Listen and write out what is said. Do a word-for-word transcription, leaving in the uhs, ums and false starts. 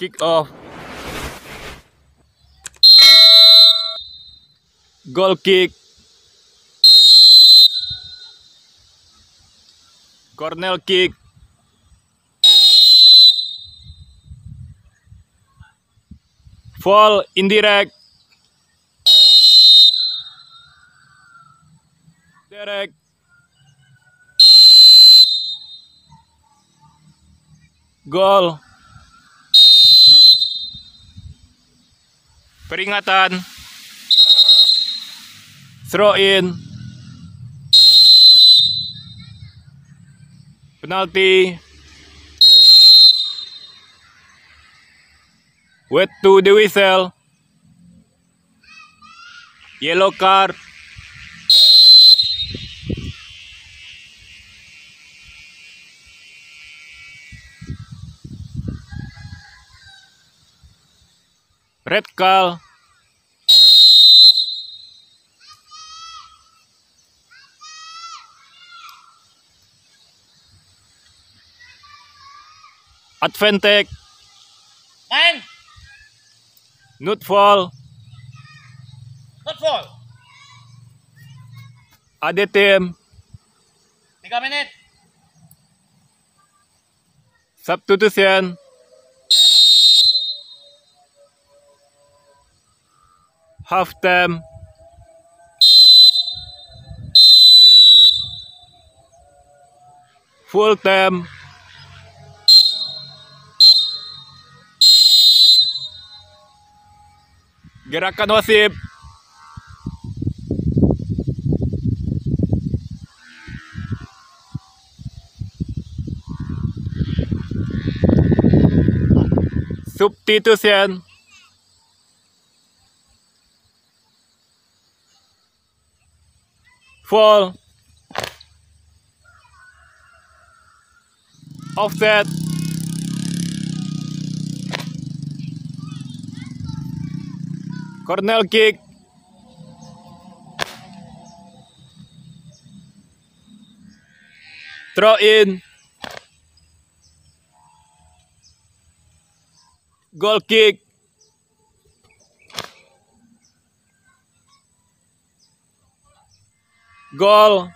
Kick off. Goal kick. Corner kick. Foul, indirect. Direct. Gol. Peringatan. Throw in. Penalti. Wet to the whistle. Yellow card. Red card. Advantage. Main. Not foul. Not foul. Other team. Tiga menit. Substitution. Half time. Full time. Gerakan wasit. Substitution. Foul. Offside. Corner kick. Throw in. Goal kick. Gol.